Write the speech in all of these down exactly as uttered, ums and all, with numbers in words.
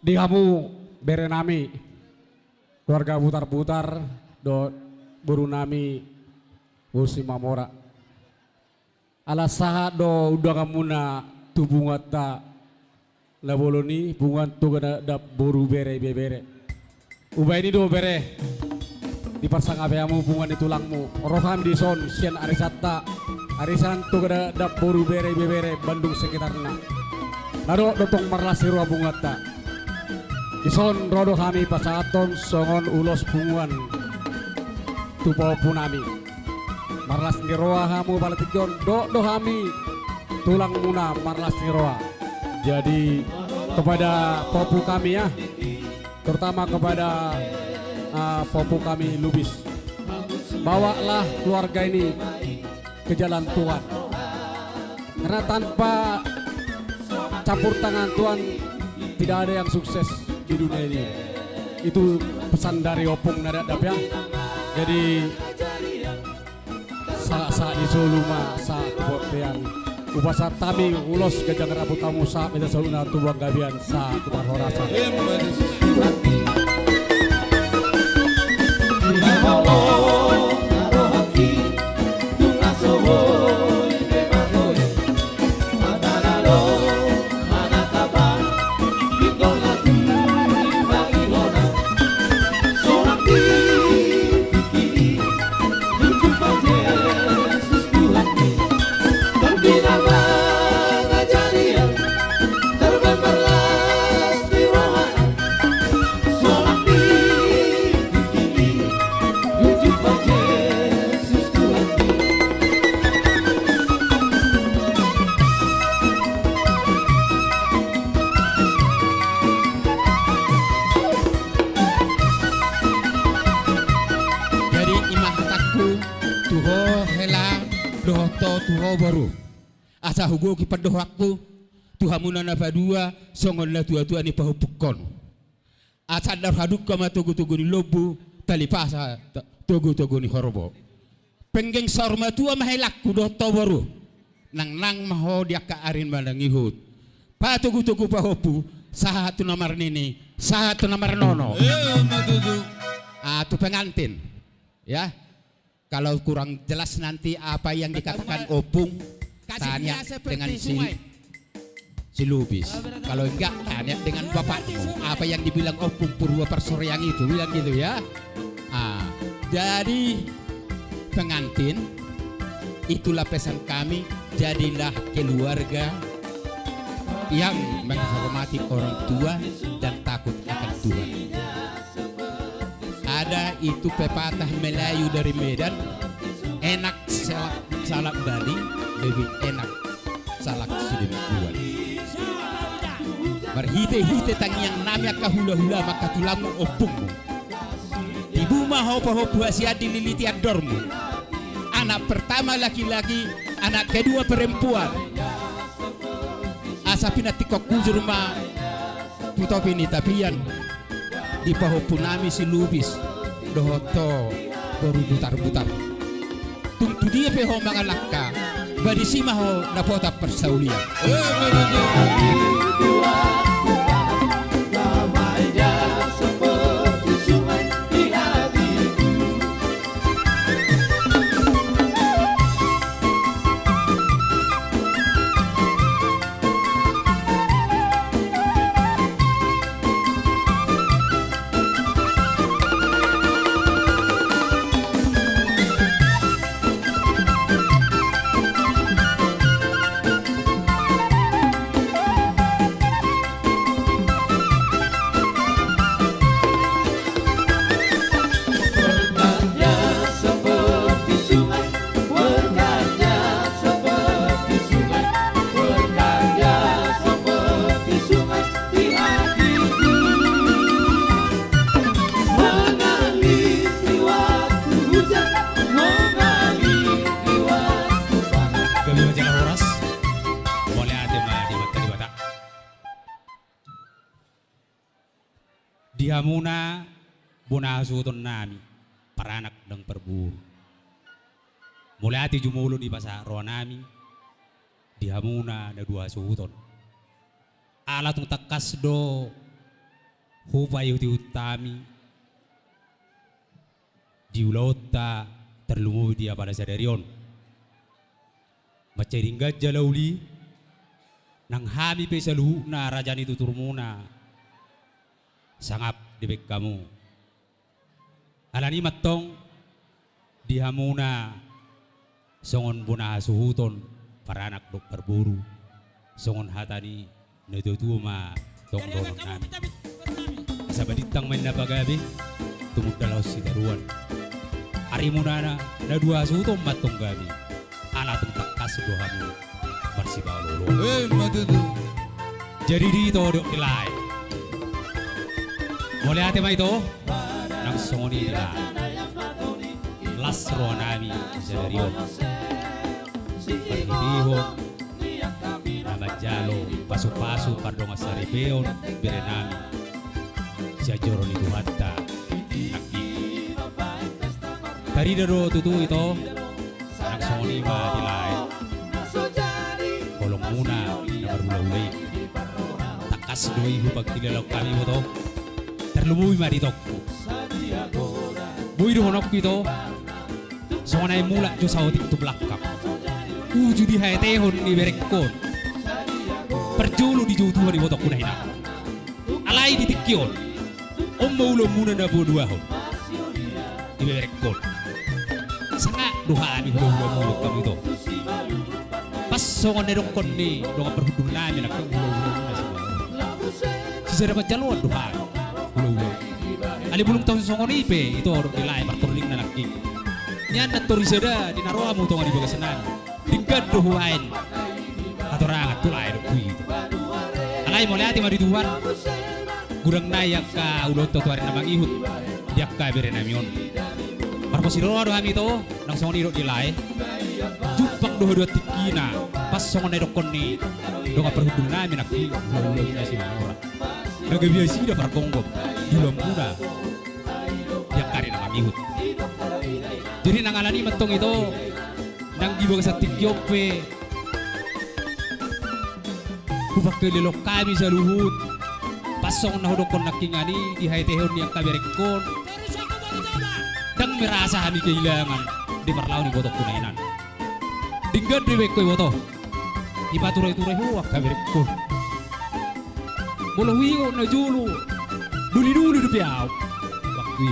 Di hamu bere nami, keluarga Butarbutar dohot boru nami Usi Mamora. Ala sahat do undanganmuna tu punguanta na bolon i, punguan Toga Dakdak boru bere ibebere. Umbahen i do bere, diparsangapi hamu punguan ni tulangmu. Ro hami dison sian arisanta, arisan Toga Dakdak boru bere ibebere Bandung sekitarna. Na dohot do tong marlas ni roha punguanta. Dison ro do hami pasahathon songon ulos punguan tu pahompu nami. Marlas ni roha hamu pala tingki on, dohot do hami tulangmuna marlas ni roha. Jadi kepada pahompu kami ya, terutama kepada, ah, pahompu kami Lubis, bawalah keluarga ini ke jalan Tuhan. Karena tanpa campur tangan Tuhan tidak ada yang sukses di dunia ini. Itu pesan dari Ompung na dakdak ya. Jadi sahat-sahat ni solu ma sahat tu bontean. Hupasahat hami ulos ganjang rap tu hamu sahat ma hita saluhutna tu boan gabean sahat tu parhorasan. Jadi i ma hatangku tu ho hela dohot tu ho boru. Asa hugohi pandohanku tu hamuna na padua songon natuatua ni pahompungkon. Asa andor hadungka ma togutogu ni lombu, talipasa to-, togutogu ni horbo. Penggeng saur matua ma helangku dohot ho boru. Nangnang ma ho di angka ari na mangihut. Patogutogu pahompu, sahat tu na marnini, sahat tu na marnono. Eh, ma tutu. Ah, tu pengantin. Ya. Kalau kurang jelas nanti apa yang dikatakan Ompung, tanya dengan si, si Lubis. Kalau enggak, tanya dengan bapakmu. Apa yang dibilang Ompung Purba Parsoreang itu, bilang gitu ya. Ah, jadi pengantin, itulah pesan kami, jadilah keluarga yang menghormati orang tua dan takut akan Tuhan. Ada itu pepatah Melayu dari Medan, enak salak, salak Bali, lebih enak salak Sidempuan. Marhitehite tangiang nami angka hulahula ma angka tulangmu ompungmu. Tibu ma ho pahompu hasian dililiti andormu. Anak pertama laki-laki, anak kedua perempuan. Asa pinantikhon hujur ma tu topi ni tapian di pahompu nami si Lubis dohot ho boru Butarbutar. Tung tu dia pe ho mangalangka, ba disi ma ho dapotan parsaulian. Gabe ma jala horas. Mauliate ma di Amanta Debata. Di hamuna bona hasuhuton nami, paranak dohot parboru. Mauliate jumolo dipasahat roha nami di hamuna na dua hasuhuton. Ala tung tangkas do hupaihutihut hami di ulaonta tarlumobi di apala sadari on. Mansai denggan jala uli, nang hami pe saluhutna raja ni tuturmuna, sangap dibaen hamu. Alani i ma antong di hamuna songon bona hasuhuton, paranak dohot parboru, songon hata ni natuatua ma tong dohononnami. Asa balintang ma inna pagabe, tumundalhon sitaruan. Arimuna na dua hasuhuton ma antong gabe, ala tung tangkas do hamu marsipaolooloan. Emma tutu. Jadi di ito dohot di lae, mauliate ma ito. Nang songon i di lae, las rohanami sadari on marhitehon na manjalo pasupasu pardongansaripeon berenami sian joro ni Tuhanta nangkin. Tarida do tutu ito. Nang songon i ma di lae, holongmuna na marhulahula i, tangkas do i hupangkilalaon hami iboto. Tarlumobi ma di itongku. Boi dohononku ito, songon aek mulak jo saotik tu belakang, uju di haetehon ni berengkon, parjolo dijou Tuhan ibotongku na hinaholongan. Alai di tingki on, on ma ulaonmuna na paduahon. Ibeberengkon, sangap do hami hulahula mulak hamu ito. Pas songon na nidokkon ni dongan parhundulnami nangkin, hulahula mulak hamu. Sisada manjaloan do hami hulahula. Alai bulung taon songon i pe ito dohot di lae, martordingna nangkin. Nian na tor isada di na ro hamu tonga ni bagasnami, denggan do hubaen hatorangan tu lae dohot tu ito. Alai mauliate ma di Tuhan, godang nai angka ulaonta tu ari na mangihut di angka berenami on. Marhosiroha do hami ito, nang songon i dohot di lae. Jumpang do haduan tingkina, pas songon na nidokkon ni dongan parhundulnami nangkin, hulahula mulak hamu. Na gabe nasida pargomgom di ulaonmuna di angka ari na mangihut. Jadi nang alani i ma antong ito, nang di bagasan tingki on pe hupangkilalaon hami saluhut. Pas songon na hudokkon nangkiningan i, di haetehon ni angka berengkon, ndang merasa hami kehilangan di parlaho ni ibotongku na hinan. Denggan do dibaen ho iboto. Dipaturaturai ho angka berengkon. Molo huingot na jolo, dolidoli dope ahu. Waktu i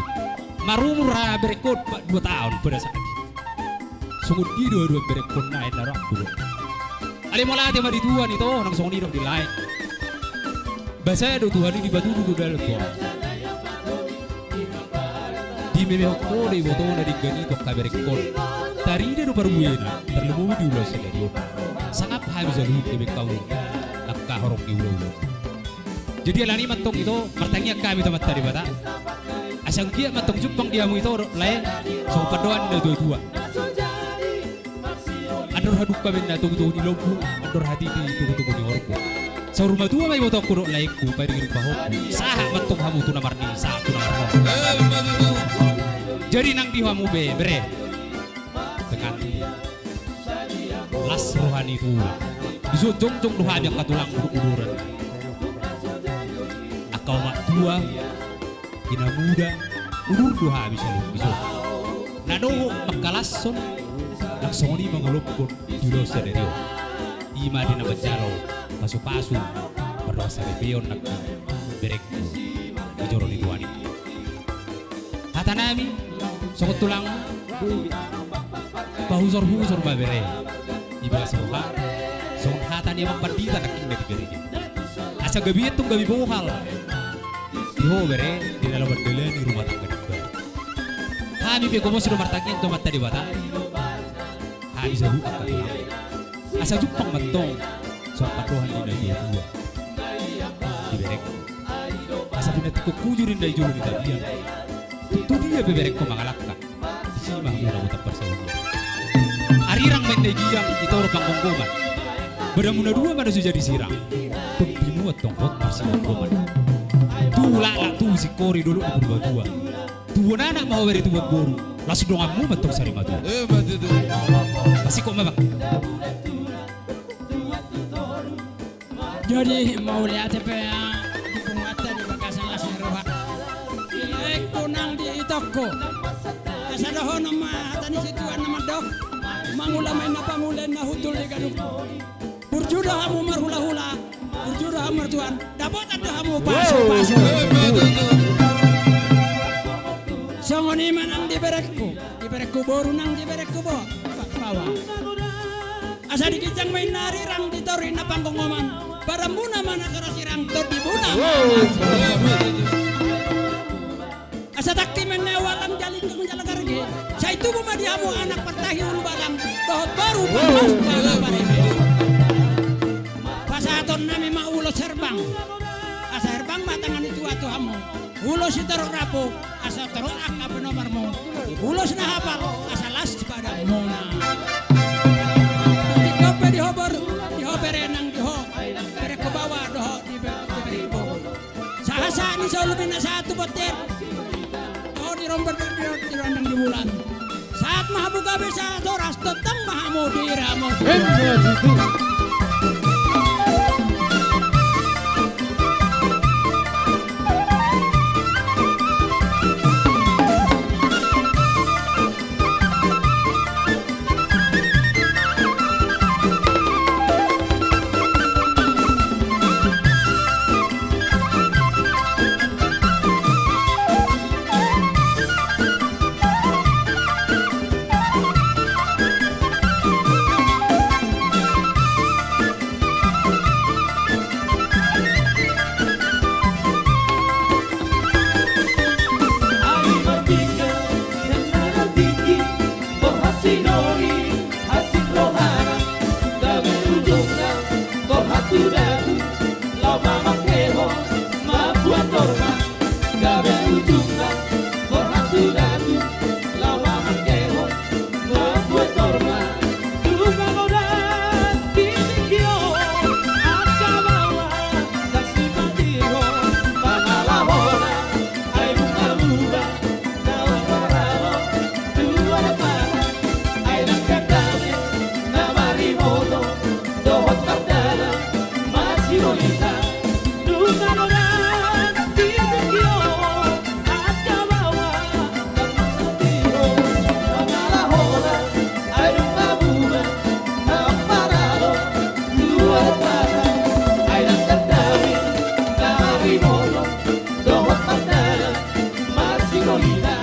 marumur haberengkon pat dua taon pada saat i. Songon dia do haduan berengkon nai na rohangku do. Alai mauliate ma di Tuhan ito, nang songon i dohot di lae. Basa do Tuhan i, dipatudu do dalan tu ahu. Dimemehon ho do iboto na denggan i tu angka berengkon. Tarida do parbuena, tarlumobi di ulaon sadari on. Sangap hami saluhut dibaen hamu angka horong ni hulahula. Jadi alani i ma antong ito, martangiang hami tu Amanta Debata, asa anggiat ma antong jumpang di hamu ito dohot lae songon pandohan ni natuatua. Andor hadungka ma inna togutogu ni lombu, andor hatiti togutogu ni horbo. Saur matua ma ibotongku dohot laengku, pairingiring pahompu, sahat ma antong hamu tu na marnini, sahat tu na marnono. Jadi nang di hamu be, bere, pengantin, las roha ni tulang. Dison jongjong do hami angka tulang, udururan, angka omak tua, ina muda, udur do hami saluhut dison. Na dohot mangkalashon, nang songon i mangolophon di ulaon sadari on. I ma di na manjalo pasupasu pardongansaripeon nangkin berengku di joro ni Tuhan i. Hatanami songon tulang, pahusorhusor ma bere, di bagas roha, songon hata ni amang pandita nangkin na di bere i. Asa gabe i antong gabe bohal di ho bere, di na laho mandalani rumah tangga na imbaru. Hami pe gomos do martangiang tu Amanta Debata, hami saluhut angka tulang, asa jumpang ma antong songon pandohan ni natuatua di berengku. Asa pinantikhon hujur inna i jolo ni tapian. Tu dia pe berengku mangalangka, disi ma hamu na botan parsaulian. Arirang ma inna i ginjang, i toru panggomgoman. Badanmu na dua ma na so jadi sirang, tondimu antong hot marsigomgoman. Tu laklak tu singkoru, dolok ni Purbatua, tubuan anak ma ho bere, tubuan boru, las donganmu ma antong sari matua. Pasingkop ma, Bang. Jadi mauliate pe di punguanta di bagasan las ni roha Mangula ma inna pangula, inna hundul di gadung. Burju do hamu marhulahula, burju do hamu martuan, dapotan do hamu pasupasu. Songon i ma nang di berengku, di berengku boru nang di berengku bo-, ba-, baoa. Asa di ginjang ma inna arirang, di toru inna panggongoman, baranmuna ma na so ra sirang, tondimuna ma na so ra sirang. Asa tangki ma inna ualang, jalingkung jala garge, sai tubu ma di hamu anak partahi ulubalang, dohot boru parmas jala pareme. Pasahatonnami ma ulos herbang, asa herbang ma tangan ni tua tu hamu. Ulos sitorop rambu, asa torop angka pinomarmu. Ulos na hapal, asa las badanmuna. Di ho pe, di ho boru, di ho bere nang di ho berengku baoa dohot di be-, di berengku boru. Sahat-sahat ni solu pe na sahat tu bontean. Dohot di romban, di, di rondang di bulan. Sahat ma hamu gabe sahat horas, tongtong ma hamu diramoti. Ai marpinggan sian na tinggi, borhat sinoli, hansit rohana, gabe ujungna, borhat tu datu, laho mamangkehon, mambuat torma, gabe ujungna, borhat tu datu, laho mamangkehon, mambuat torma. Dung magodang di tingki on angka baoa, ndang sipatihon pangalahona, ai dung mamuba na mamparalo tu adat-adat, ai nangkin damang na marimoto dohot mardalan masinolita. Dung magodang di tingki on angka baoa, ndang sipatihon pangalahona, ai dung mamuba na mamparalo tu adat-adat, ai nangkin damang na marimoto dohot mardalan masinolita.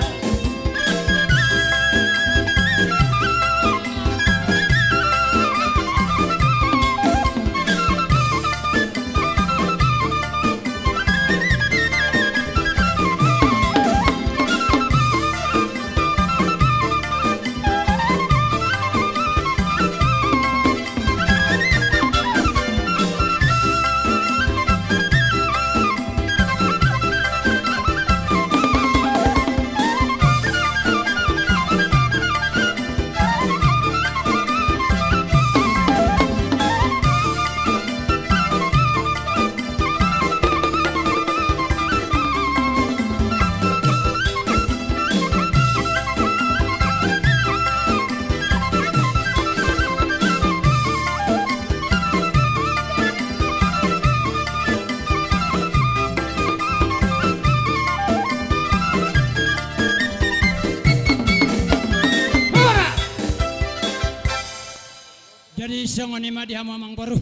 Jadi songon i ma di hamu amang boru,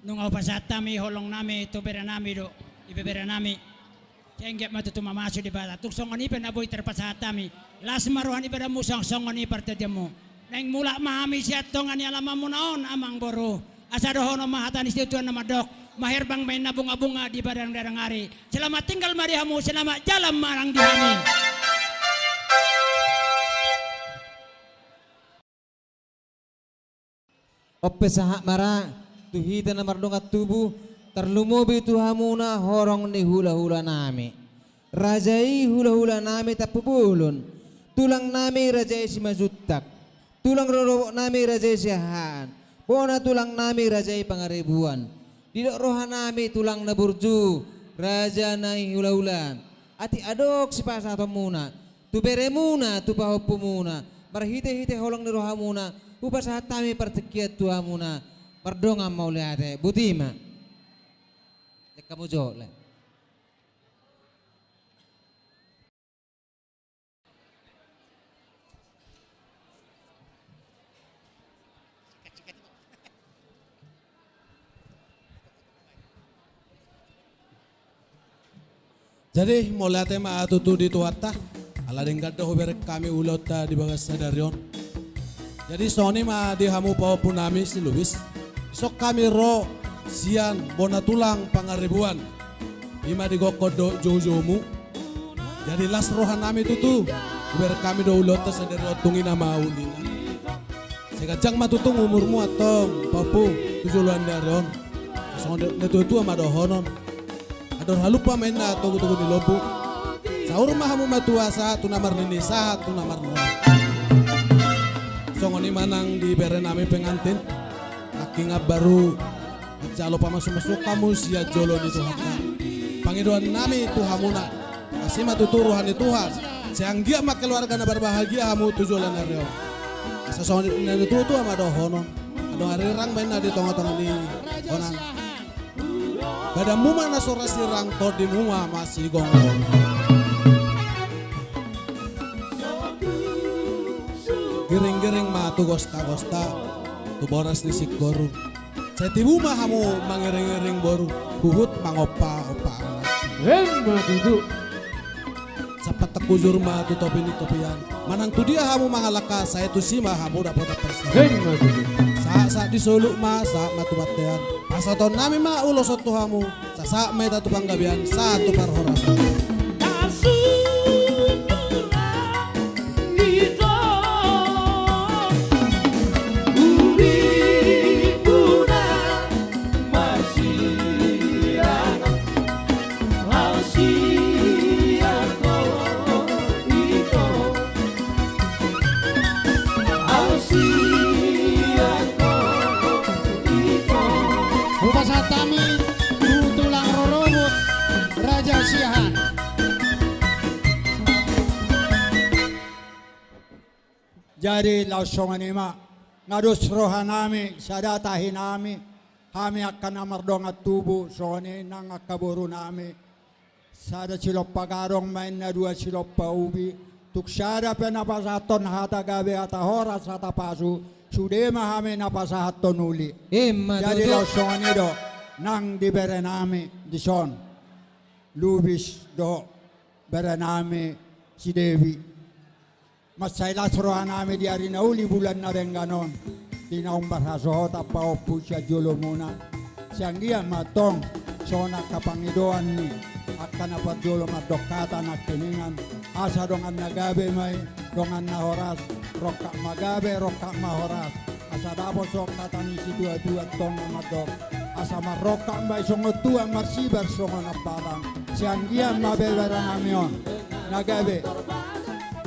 nunga hupasahat hami holong nami tu bere nami dohot ibebere nami. Sai anggiat ma tutu mamasu Debata, tung songon i pe na boi tarpasahat hami. Las ma roha ni badanmu, songon i partingkianmu. Naeng mulak ma hami sian tonga ni alamanmuna on amang boru, asa dohonon ma hata ni situatua na mandok: Maherbang ma inna bungabunga di padang dadang ari. Selamat tinggal ma di hamu, selamat jalan ma nang di hami. On pe sahat ma ra tu hita na mardongan tubu, tarlumobi tu hamuna horong ni hulahula nami. Raja i hulahula nami Tampubolon, tulang nami raja i Simanjuntak, tulang rorobot nami raja i Siahaan, bona tulang nami raja i Pangaribuan. Didok roha nami tulang na burju, raja nai hulahulaan, atik adong sipasahatonmuna tu beremuna, tu pahompumuna, marhitehite holong ni rohamuna, hupasahat hami partingkian tu hamuna. Mardongan mauliate. Boti ma. Lek hamu jo, lek. Jadi, mauliate ma tutu di Tuhanta, ala denggan do hubereng hami ulaonta di bagas sadari on. Jadi, songon i ma di hamu pahompu nami si Lubis. Dison hami ro sian bona tulang Pangaribuan. I ma di gokhon dohot joujoumu. Jadi las roha nami tutu. Hubereng hami do ulaonta sadari on, tung i nama ulina. Sai ganjang ma tutu umurmu antong pahompu tu joloan ni ari on. Songon natuatua ma dohonon. Andor halumpang ma inna togutogu ni lombu. Saur ma hamu matua sahat tu na marnini sahat tu na marnono. Songon i ma nang di bere nami pengantin. Nangkin baru manjalo pamasumasuon hamu sian jolo ni Tuhanta. Pangidoan nami tu hamuna, asi ma tutu roha ni Tuhan. Sai anggiat ma keluarga na berbahagia hamu tu joloan ni ari on. Asa songon i na natuatua ma dohonon. Adong arirang ma inna di tongatonga ni onan. Badanmu ma na so ra sirang, tondimu ma masigomgoman. Giringgiring ma tu gostagosta, tu boras ni singkoru. Sai tibu ma hamu mangiringiring boru, huhut mangompaompa anak. Emma tutu. Sampat takujur ma tu topi ni topian. Manang tu dia hamu mangalangka, sai tusi ma hamu dapotan parsaoran. Emma tutu. Sahat sahat di solu ma, sahat ma tu bontean. Pasahaton nami ma ulos on tu hamu. Sahat sahat ma hita tu panggabean, sahat tu parhorasan. Hupasahat hami tu tulang rorobot Raja Siahaan. Jadi laos songon i ma, nga dos roha nami, sada tahi nami, hami angka na mardongan tubu, songon i nang angka boru nami. Sada silompa gadong ma inna dua silompa ubi, tung sada pe na pasahathon hata gabe, hata horas, hata pasu, sude ma hami na pasahathon uli. Emma tutu. Jadi laos songon i do, nang di bere nami dison, Lubis dohot bere nami si Dewi. Mansai las roha nami di ari na uli bulan na denggan on, di na umbar hasohotan pahompu sian jolomuna. Sai anggiat ma antong songon angka pangidoan ni angka na parjolo mandok hata nangkiningan, asa dongan na gabe ma i, dongan na horas, rongkap ma gabe, rongkap ma horas. Asa dapot songon hata ni situatua antong na mandok, asa marrongkap ma i songon tuak, marsibar songon ambalang. Sai anggiat ma bere nami on na gabe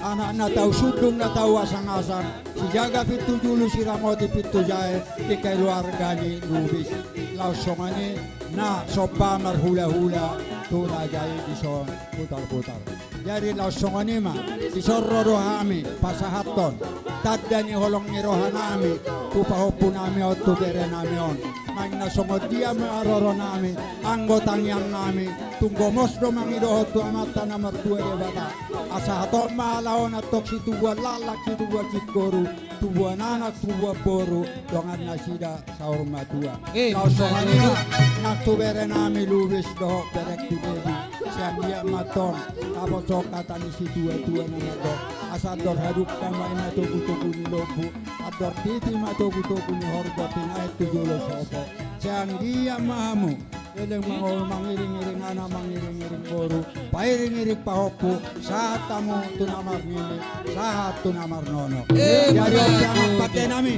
anak na tau sundung, na tau asangasang, sijaga pintu julu, siramoti pintu jae di keluarga ni Lubis. Laos songon i na somba marhulahula tu raja i dison putarputar. Jadi laos songon i ma, dison ro do hami pasahathon tanda ni holong ni roha nami tu pahompu nami on, tu bere nami on. Manang na songon dia ma roro nami, anggo tangiang nami, tung gomos do mangidohon tu Amanta na martua Debata. Asa hatop ma ala on antong situbuan laklak, situbuan singkoru, tubuan anak, tubuan boru, dongan nasida saur matua. Eh, laos songon i ma nang tu bere nami Lubis dohot berengku Dewi. Sai anggiat ma antong dapot songon hata ni situatua na mandok, asa andor hadungka ma inna togutogu ni lombu, andor titi ma togutogu ni horbo, tinahen tu jolo sopo. Sai anggiat ma hamu leleng mangolu, mangiringiring anak, mangiringiring boru, pairingiring pahompu, sahat hamu tu na marnini, sahat tu na marnono. Eh, jadi on pe anak pande nami,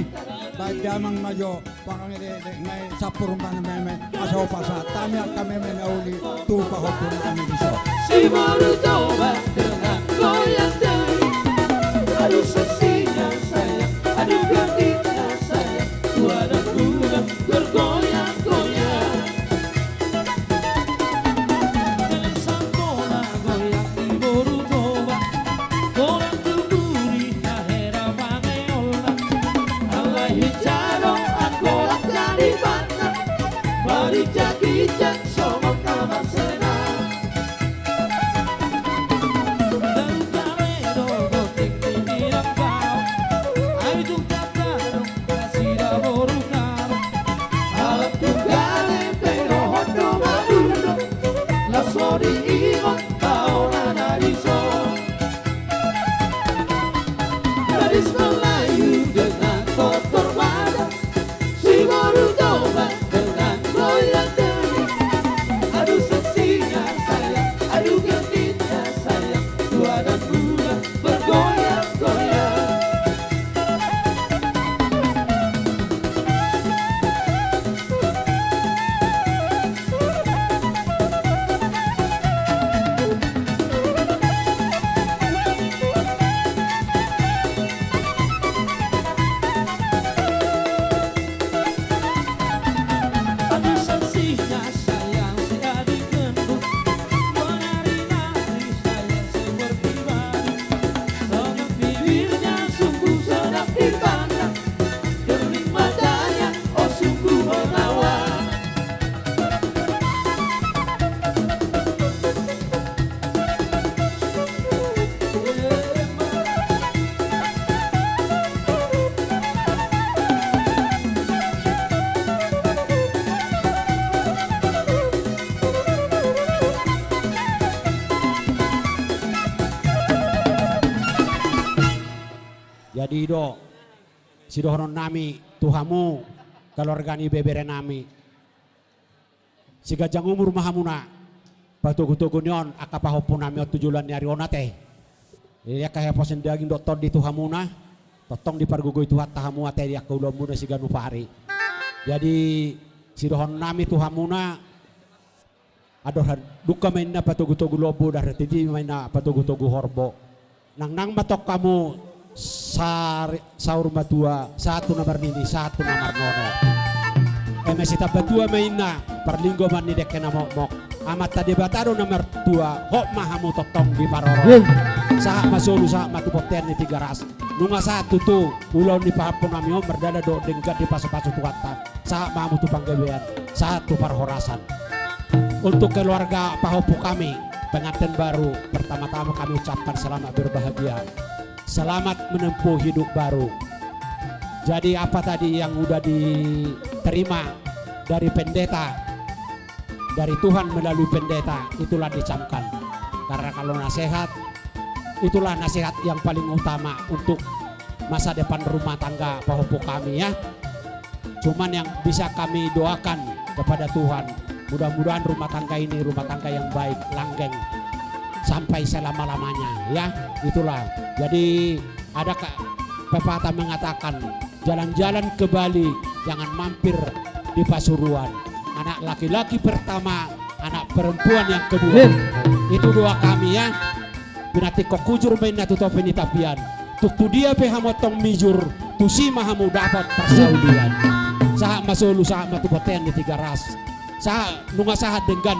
baen damang ma jo pangiringiring nai, sampur ma meme, asa hupasahat hami angka meme na uli tu pahompu nami dison. Si boru Toba dengan goyang dai, aduh seksinya sayang, aduh gadisnya sayang, tua dan muda bergoyang-goyang. Dengan sangkola goyang di boru Toba, boru tu buri na hera pangeolna. Alai hijau angkola Kalimantan, barijak-ijak songon na marsena. Daru kare do goting di tirambau, ai tung tata do nasida boru Karo. Alat tunggale pe dohot do madudo, las ro di ingot Jadi do sidohononnami tu hamu, keluarga ni beberenami. Siganjang umur ma hamuna, patogutogu ni on angka pahompunami on tu joloan ni ari on ate. Jadi angka haposan daging dohot tondi tu hamuna, tongtong dipargogoi Tuhanta hamu ate di angka ulaonmuna siganup ari. Jadi sidohononnami tu hamuna, andor dungka ma inna patogutogu lombu, andor titi ma inna patogutogu horbo. Nangnang ma tong hamu sa-, saur matua, sahat tu na marnini, sahat tu na marnono. Eme sitamba tua ma inna, parlinggoman ni dengke na mokmok. Amanta Debata do na martua, hot ma hamu tongtong diparorot. Sahat ma solu, sahat ma tu bontean ni Tigaras. Nunga sahat tutu ulaon ni pahompunami on mardalan dohot denggan dipasupasu Tuhanta. Sahat ma hamu tu panggabean, sahat tu parhorasan. Untuk keluarga pahompu kami, pengantin baru, pertama-tama kami ucapkan selamat berbahagia. Selamat menempuh hidup baru. Jadi apa tadi yang udah diterima dari pendeta, dari Tuhan melalui pendeta, itulah dicamkan. Karena kalau nasihat, itulah nasihat yang paling utama untuk masa depan rumah tangga pahompu kami, ya. Cuman yang bisa kami doakan kepada Tuhan, mudah-mudahan rumah tangga ini rumah tangga yang baik, langgeng sampai selama-lamanya, ya. Itulah. Jadi ada ka-, pepatah mengatakan, jalan-jalan ke Bali, jangan mampir di Pasuruan. Anak laki-laki pertama, anak perempuan yang kedua. Itu doa kami, ya. Pinantikhon hujur ma inna tu topi ni tapian. Tung tu dia pe hamu antong mijur, tusi ma hamu dapot parsaulian. Sahat ma solu, sahat ma tu bontean ni Tigaras. Sahat, nunga sahat denggan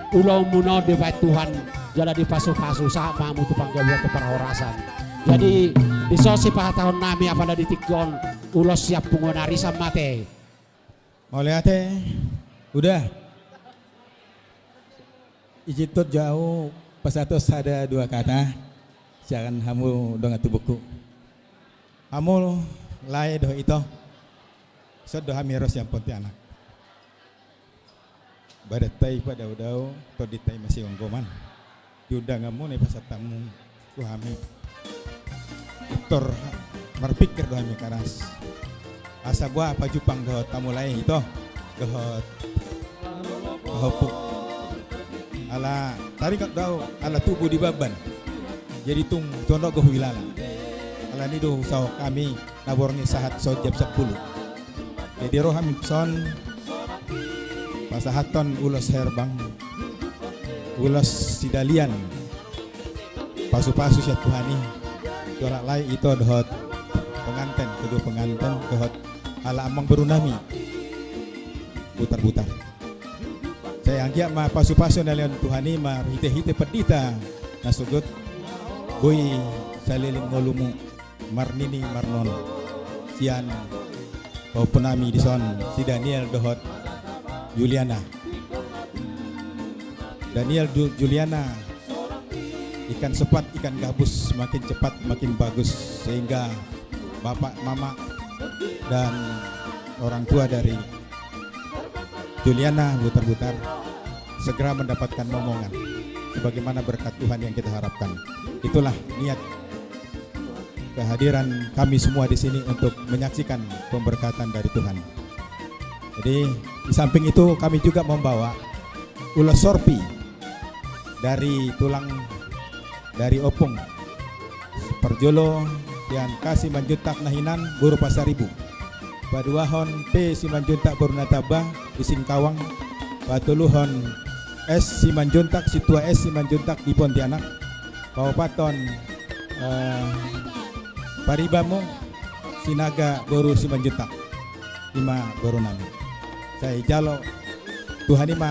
ulaonmuna on dibahen Tuhan, jala dipasupasu, sahat ma hamu tu panggabean tu parhorasan. Jadi dison sipahatahonnami apala di tingki on, ulos sian punguan arisan ma ate. Mauliate. Udah. Ijinhon jo au pasahat sada dua kata sian hamu dongan tubungku. Hamu lae dohot ito, dison do hami ro sian Pontianak. Badanta i padaodao, tondinta i masigomgoman. Di undanganmuna i pasahat hamu tu hami. Pintor marpingkir do hami karas asa boha pajumpang dohot hamu lae ito dohot pahompu. Ala taringot do au ala tubu di Bamban. Jadi tung tu on do huilala. Alani do husahat hami na borngin sahat songon jam sampulu. Jadi ro hami dison pasahathon ulos herbang, ulos sidalian, pasupasu sian Tuhan i tu halak lae ito dohot penganten, kedua penganten dohot halak amangborunami Butarbutar. Sai anggiat ma pasupasu na nilehon Tuhan i marhitehite pandita na sogot, boi saleleng ngolumu marnini marnono. Sian pahompunami dison si Daniel dohot Juliana. Daniel, Ju-, Juliana, ikan sepat ikan gabus, makin cepat makin bagus, sehingga bapak, mama, dan orang tua dari Juliana Butarbutar segera mendapatkan momongan sebagaimana berkat Tuhan yang kita harapkan. Itulah niat kehadiran kami semua di sini untuk menyaksikan pemberkatan dari Tuhan. Jadi, di samping itu kami juga membawa ulos sorpi dari tulang, dari Ompung. Parjolo sian K Simanjuntak na hinan boru Pasaribu. Paduahon P Simanjuntak boru Natamba di Singkawang. Patoluhon S Simanjuntak, sintua S Simanjuntak di Pontianak. Paopathon, eh, paribanmu Sinaga boru Simanjuntak. Ima borunami. Sai jalo Tuhan i ma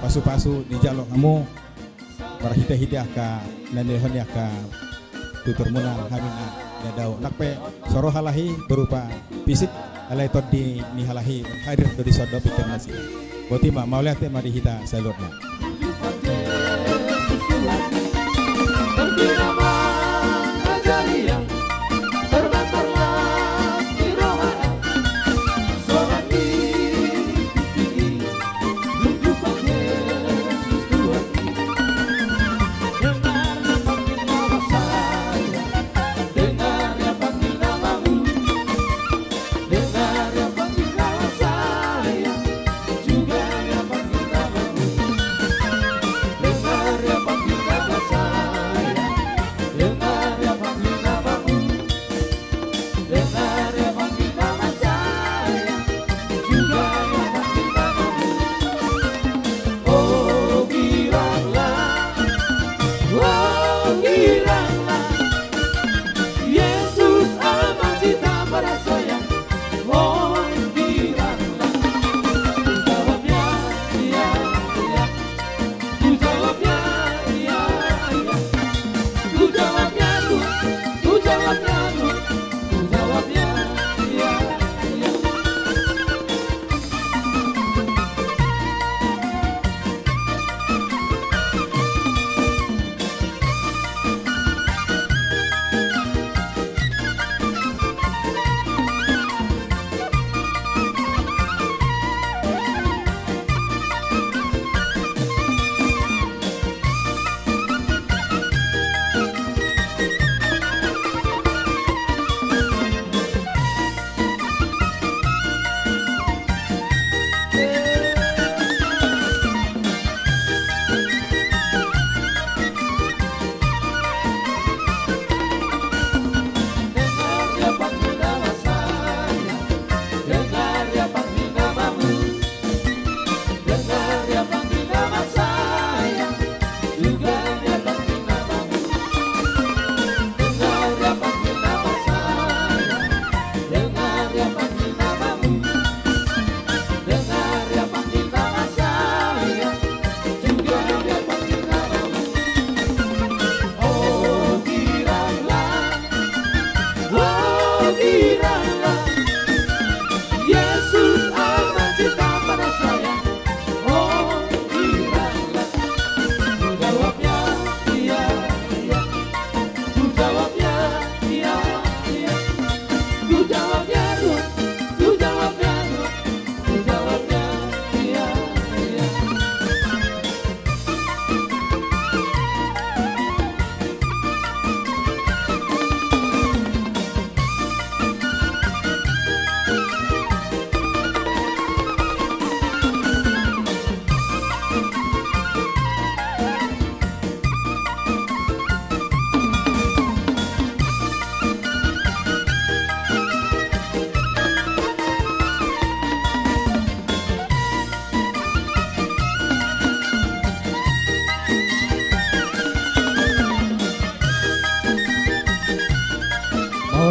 pasupasu dijalo hamu marhitehite angka na nilehon ni angka tuturmuna, hami na nian dao. Nang pe so ro halak i berupa fisik, alai tondi ni halak i hadir do dison dohot pingkirna nasida. Botima, mauliate ma di hita saluhutna.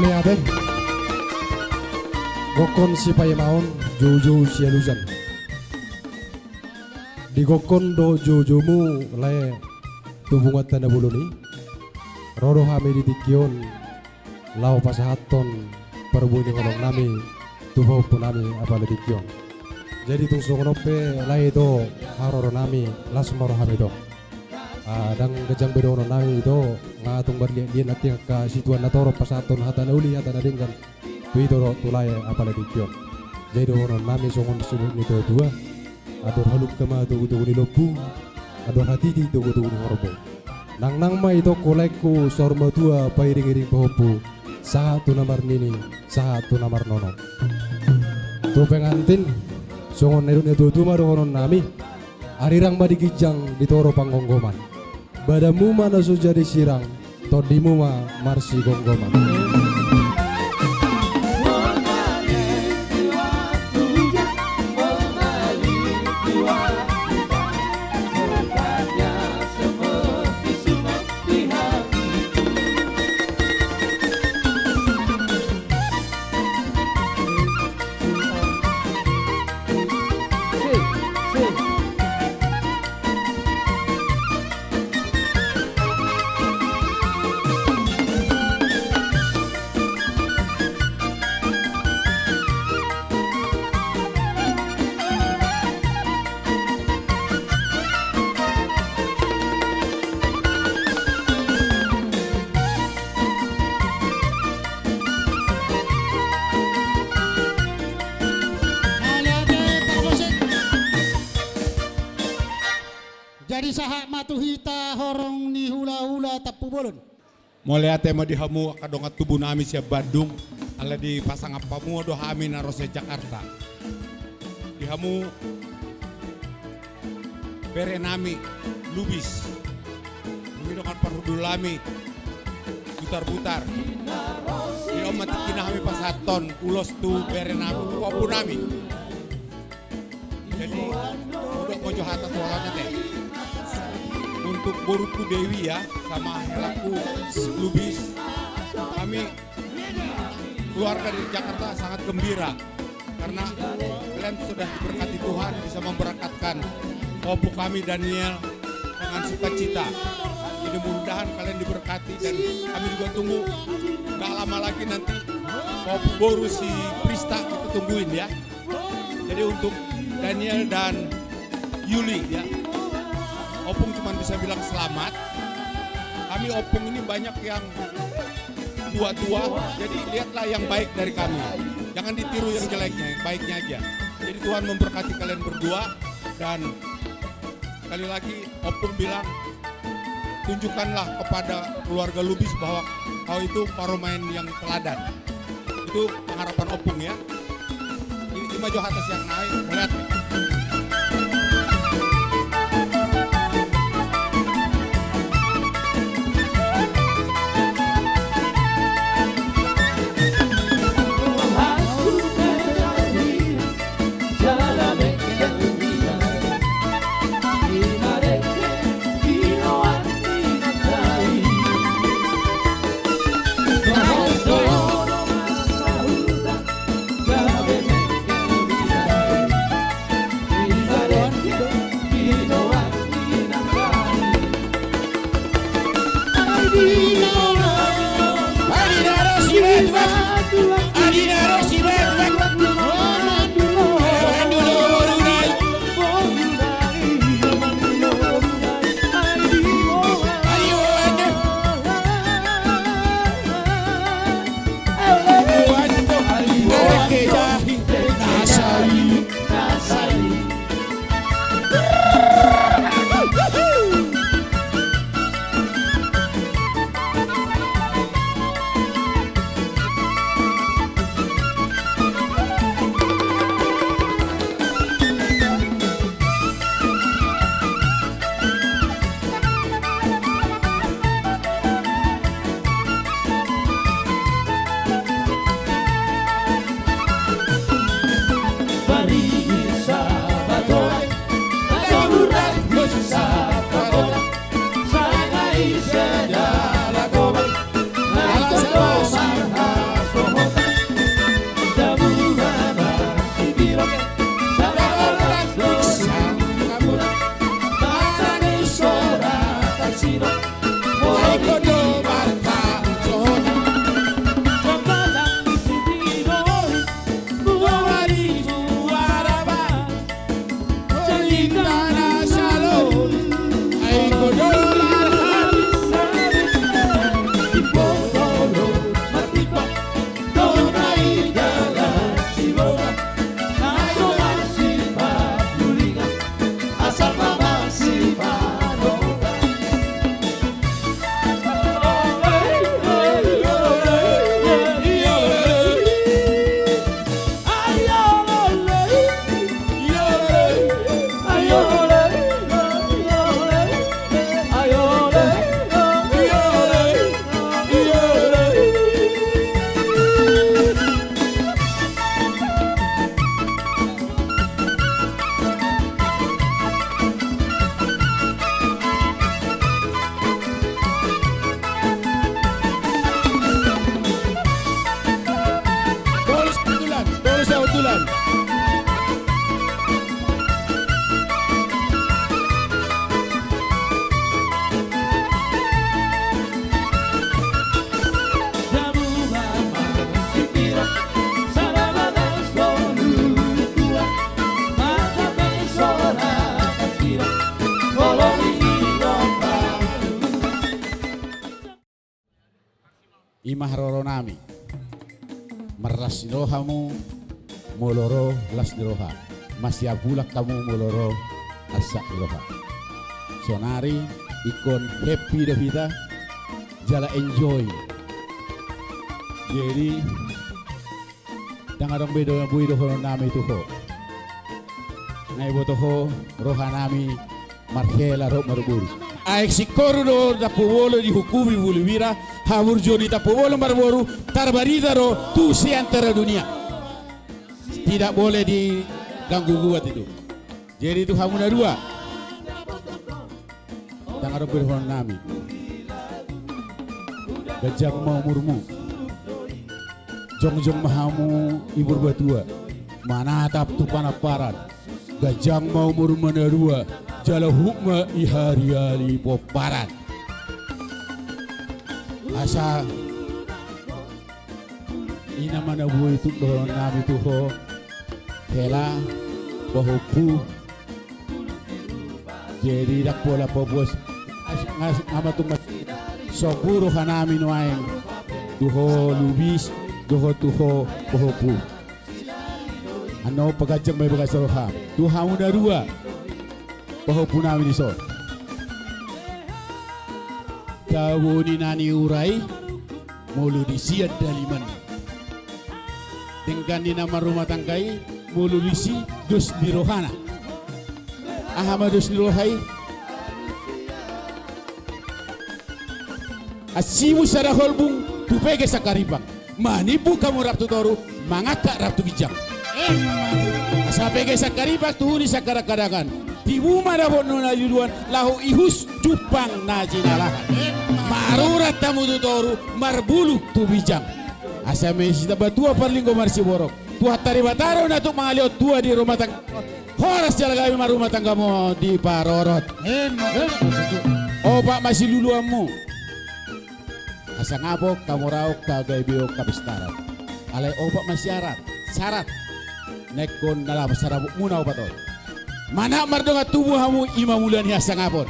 Ate. Gokhon sipaimaon, joujou sialusan. Di gokhon dohot joujoumu, lae, tu punguanta na bolon i. Ro do hami di tingki on laho pasahathon parbue ni holong nami tu pahompu nami apala tingki on. Jadi tung songon on pe, lae, ito haroro nami, las ma roha nami ito. Ah, ndang ganjang be dohonon nami ito, nga tung marliat-liat nanti angka situan na torop pasahathon hata na uli, hata na denggan tu ito dohot tu lae apala tingki on. Jadi dohonon nami songon sinuhut ni natua-tua: Andor halumpang ma togu-togu ni lombu, andor hatiti togu-togu ni horbo. Nangnang ma ito, laengku, saur matua pairing-iring pahompu, sahat tu na marnini, sahat tu na marnono. Tu pengantin, songon na nidok ni natua-tua ma dohonon nami: Arirang ma di ginjang, di toru panggomgoman. Badanmu ma na so jadi sirang, tondimu ma marsigomgoman. Jadi sahat ma tu hita horong ni hula-hula Tampubolon. Mauliate ma di hamu angka dongan tubu nami sian Bandung, ala dipasangap hamu do hami na ro sian Jakarta. Di hamu bere nami Lubis, hamu dongan parhundul nami Butar-butar. Di on ma tingkina hami pasahathon ulos tu bere nami, tu pahompu nami. Jadi, udah, poso hata tu halak, ate. Untuk boruku Dewi, ya, sama helaku Lubis, kami keluarga dari Jakarta sangat gembira karena kalian sudah diberkati Tuhan, bisa memberangkatkan pahompu kami Daniel dengan sukacita. Jadi, mudah-mudahan kalian diberkati dan kami juga tunggu, nggak lama lagi nanti pahompu boru si Prista kita tungguin, ya. Jadi, untuk Daniel dan Yuli, ya, Opung cuma bisa bilang selamat. Kami Opung ini banyak yang tua-tua, jadi lihatlah yang baik dari kami. Jangan ditiru yang jeleknya, yang baiknya aja. Jadi, Tuhan memberkati kalian berdua, dan sekali lagi, Opung bilang, tunjukkanlah kepada keluarga Lubis bahwa kau itu parumaen yang teladan. Itu pengharapan Opung, ya. Ini cuma jo hata sian nai, mauliate. Tolu saut bulan, tolu saut bulan. I ma haroro nami. Marlas ni roha hamu molo ro las ni roha. Masiapulak hamu molo ro arsak ni roha. Sonari ingkon happy do hita jala enjoy. Jadi, ndang adong be do na boi dohonon nami tu ho. Nga iboto ho roha nami marhela dohot marboru. Aek singkoru do Tampubolon dihukumi Bulu Bira, haburjuon ni Tampubolon marboru tarbarita do tu seantero dunia. Tidak boleh diganggu gugat itu. Jadi tu hamu na dua. Ndang adong be dohonon nami. Ganjang ma umurmu. Jongjong ma hamu i Purbatua manatap tu panamparan. Ganjang ma umurmu na dua, jala huhut ma i hariali pomparan. Asa i nama na boi tuk dohonon nami tu ho, hela, pahompu. Jadi ndang pola pobos. As-, ngas-, ama tung mas-, sombu roha nami nuaeng tu ho Lubis, dohot tu ho pahompu. Annon paganjang ma i bagas roha tu hamu na dua pahompu nami dison. Tabo ni na niura i molo disi andaliman. Denggan ni na marrumah tangga i molo disi dos ni rohana. Aha ma dos ni roha i? Ansibu sada holbung tu pege sangkarimpang. Manimbung hamu rap tu toru, mangangkat rap tu ginjang. Asa pege sangkarimpang tu hu ni sangkadangkadangan. Tibu ma dapotna na luluan laho ihus jumpang na jinalahan. Marurat hamu tu toru, marbulung tu ginjang. Asa masitambatua parlinggoman siborok. Tuhanta Debata do na tuk mangalehon tua di rumah tangga. Horas jala gabe ma rumah tanggamu diparorot. Opat ma siluluanmu. Hasangapon, hamoraon, hagabeon, hapistaran. Alai opat ma syarat, syarat. Na ingkon na laho sarabuhutmuna opat on. Manat mardongan tubu hamu i ma mula ni hasangapon.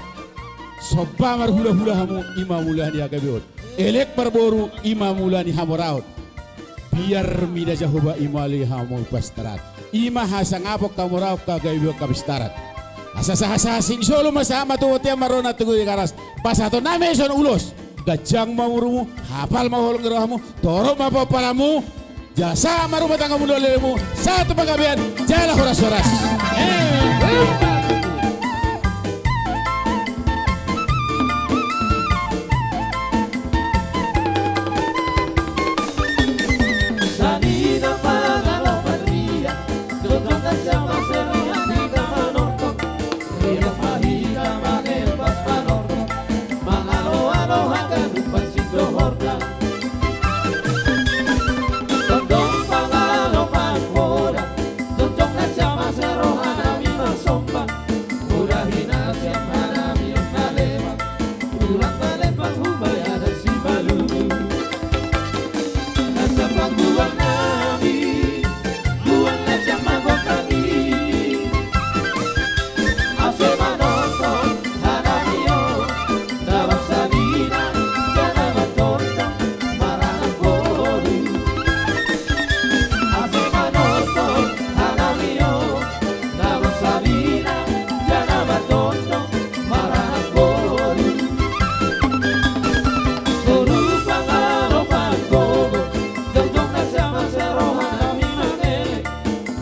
Somba marhulahula hamu i ma mula ni hagabeon. Elek marboru i ma mula ni hamoraon. Biar mida Jahowa i ma mula ni hapistaran. I ma hasangapon, hamoraon, hagabeon, hapistaran. Asa sahat-sahat sing solu ma sahat ma tu bontean marronang tu Gede Garas. Pasahaton nami dison ulos. Ganjang ma umurmu, hapal ma holong ni rohamu, torop ma pomparanmu. Jala sahat ma rumah tanggamu dohot lelemu, sahat tu panggabean, jala horas-horas. Mangalo-alo haganupan sidohorna. Tondong pangalo panghoda, jongjong na siama se roha nami marsomba. Tulang Palembang hubahen adat Simalungun. Na sian panguhuan nami, huan na sian magodang i. Ase manortor hanami on, na marsanina jala martondong maranak boru. Ase manortor hanami on, na marsanina jala martondong maranak boru. Boru pangalo panggogo, jongjong na sian masa roha nami mangelek.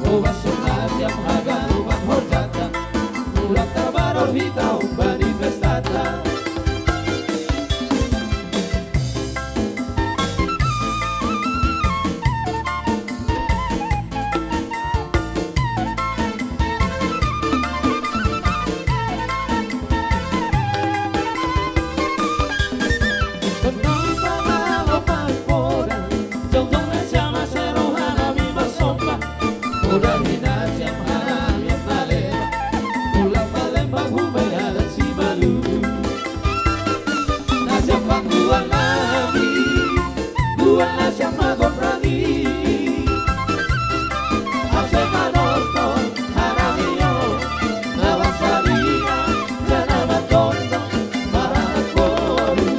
Hobas na sian haganupan horjanta, mulak tabaru hita umbani pestanta. Sonang pangalo panggogo, jongjong na sian masa roha nami marsomba. Poda hita sian hanami na leleng, tulang Palembang hubahen adat Simalungun. Na sian panguhuan nami, huan na sian magodang i. Ase manortor hanami on, na marsanina jala martondong maranak boru.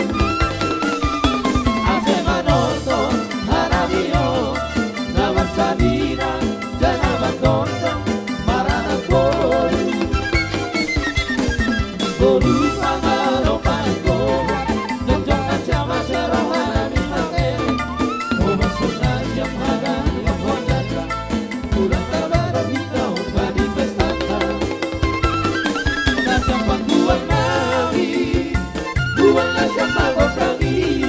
Ase manortor hanami on, na marsanina jala martondong maranak boru. Boru pangalo panggogo, jongjong na sian masa roha nami mangelek. Hobas na sian haganupan horjanta, mulak tabaru hita umbani pestanta. Na sian panguhuan nami, huan na sian magodang i.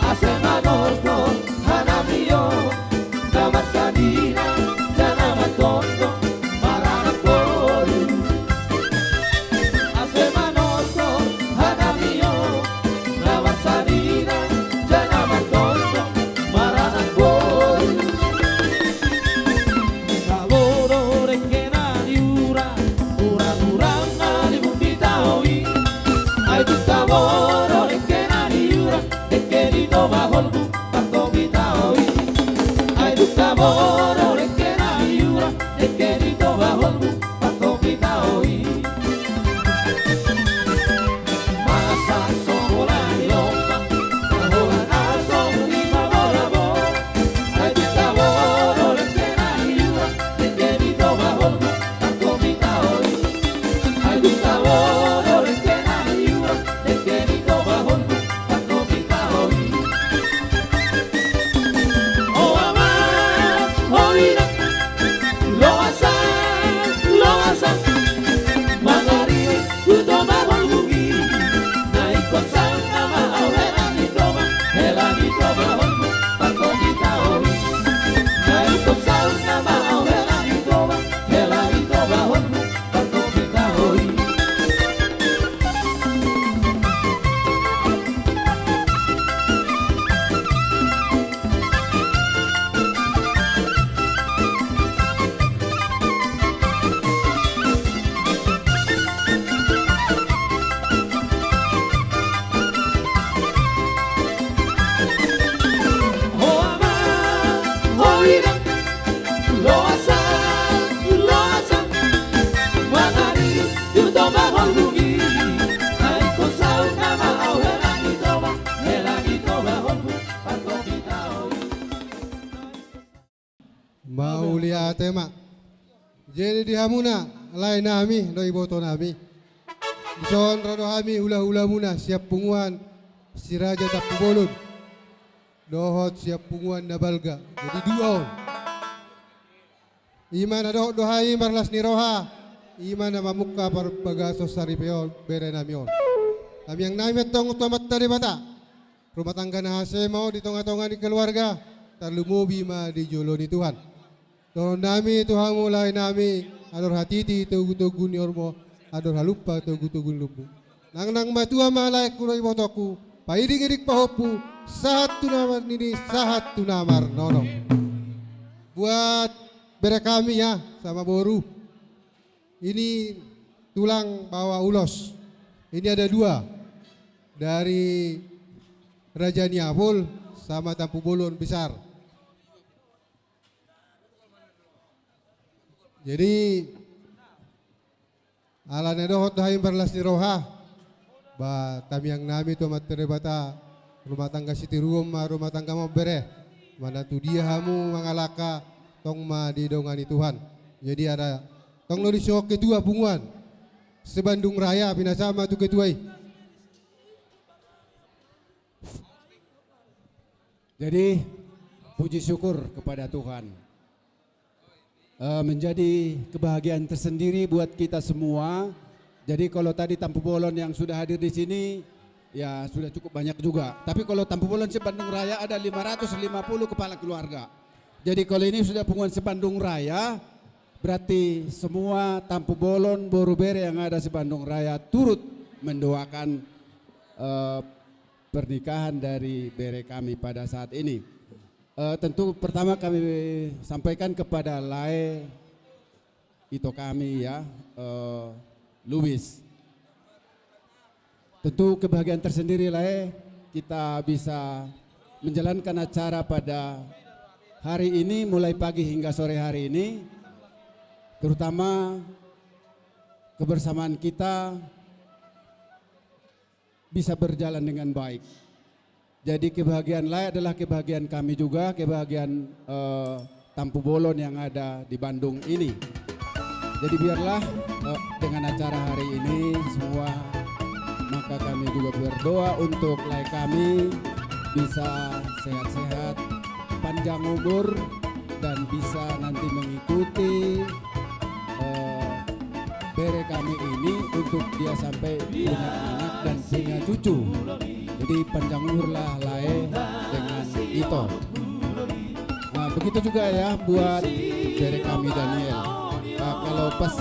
Ase manortor hanami on, na marsanina jala martondong maranak boru. Ase manortor hanami on, na marsanina jala martondong maranak boru. Tabo do dengke na niura, urang-urang na di Bumbitao i. Ai dung tabo do dengke na niura, dengke ni Toba Holbu, Partobi Tao i. Ai dung tabo do dengke na niura, dengke ni Toba Holbu, Partobi Tao i. Masa so holan ni lompa, na holan na so ni mabola-bola. Ai dung tabo do dengke na niura, dengke ni Toba Holbu, Partobi Tao i. Ai dung tabo do dengke na niura, dengke ni Toba Holbu, Partobi Tao i. O ama, o ina, loas, loas, mangarirang tu Toba Holbu i. Na ingkon saut nama au hela ni Toba, hela ni Toba Holbu, Partobi Tao i. Na ingkon saut nama au hela ni Toba, hela ni Toba Holbu, Partobi Tao i. Ho ama, ho ina, loas, loas, mangarirang tu Toba Holbu i. Na ingkon saut nama au hela ni Toba, hela ni Toba Holbu, Partobi Tao i. Mauliate ma. Jadi di hamuna, lae nami dohot iboto nami, dison ro do hami hula-hulamuna sian punguan Si Raja Tampubolon dohot sian punguan Na Balga. Jadi dua on. I ma na dohot do hami marlas ni roha, i ma na mamungka parbagason saripeon bere nami on. Tamiang nami antong tu Amanta Debata. Rumah tangga na hasea ma on di tonga-tonga ni keluarga, tarlumobi ma di jolo ni Tuhan. Dohonon nami tu hamu lae nami, andor hatiti togu-togu ni horbo, andor halumpang togu-togu ni lombu. Nang, nang matua ma laengku dohot ibotongku, paiding-iding pahompu, sahat tu na marnini, sahat tu na marnono. Buat bere kami ya, sama boru. Ini tulang bawa ulos. Ini ada dua dari Raja Niapol sama Tampubolon Besar. Jadi, ala na dohot do hami marlas ni roha, ba tamiang nami tu Amanta Debata, rumah tangga sitiruon ma rumah tangga ma bere, manang tu dia hamu mangalangka, tong ma didongani Tuhan. Jadi ada tong do disi ketua punguan Sebandung Raya, pinasahat ma tu ketua i. Jadi, puji syukur kepada Tuhan. Eh, menjadi kebahagiaan tersendiri buat kita semua. Jadi, kalau tadi Tampubolon yang sudah hadir di sini, ya sudah cukup banyak juga. Tapi kalau Tampubolon Sebandung Raya ada lima ratus lima puluh kepala keluarga. Jadi, kalau ini sudah punguan Sebandung Raya, berarti semua Tampubolon, boru, bere yang ada Sebandung Raya turut mendoakan, eh, pernikahan dari bere kami pada saat ini. Eh, tentu pertama kami sampaikan kepada lae ito kami, ya, eh, Luis. Tentu kebahagiaan tersendiri, lae, kita bisa menjalankan acara pada hari ini, mulai pagi hingga sore hari ini, terutama kebersamaan kita bisa berjalan dengan baik. Jadi, kebahagiaan lae adalah kebahagiaan kami juga, kebahagiaan, eh, Tampubolon yang ada di Bandung ini. Jadi, biarlah, eh, dengan acara hari ini semua, maka kami juga berdoa untuk lae kami bisa sehat-sehat, panjang umur, dan bisa nanti mengikuti, eh, bere kami ini untuk dia sampai punya anak dan punya cucu. Jadi, panjang umurlah lae dengan ito. Nah, begitu juga, ya, buat bere kami Daniel. Nah, kalau pas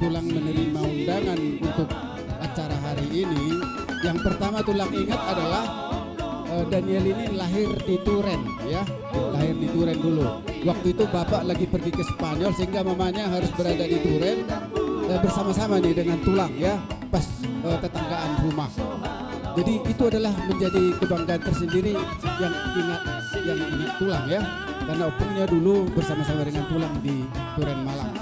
tulang menerima undangan untuk acara hari ini, yang pertama tulang ingat adalah, eh, Daniel ini lahir di Turen, ya. Lahir di Turen dulu. Waktu itu bapak lagi pergi ke Spanyol, sehingga mamanya harus berada di Turen, eh, bersama-sama nih dengan tulang, ya, pas, eh, tetanggaan rumah. Jadi, itu adalah menjadi kebanggaan tersendiri yang ingat, yang ingat tulang, ya, karena opungnya dulu bersama-sama dengan tulang di Turen Malang.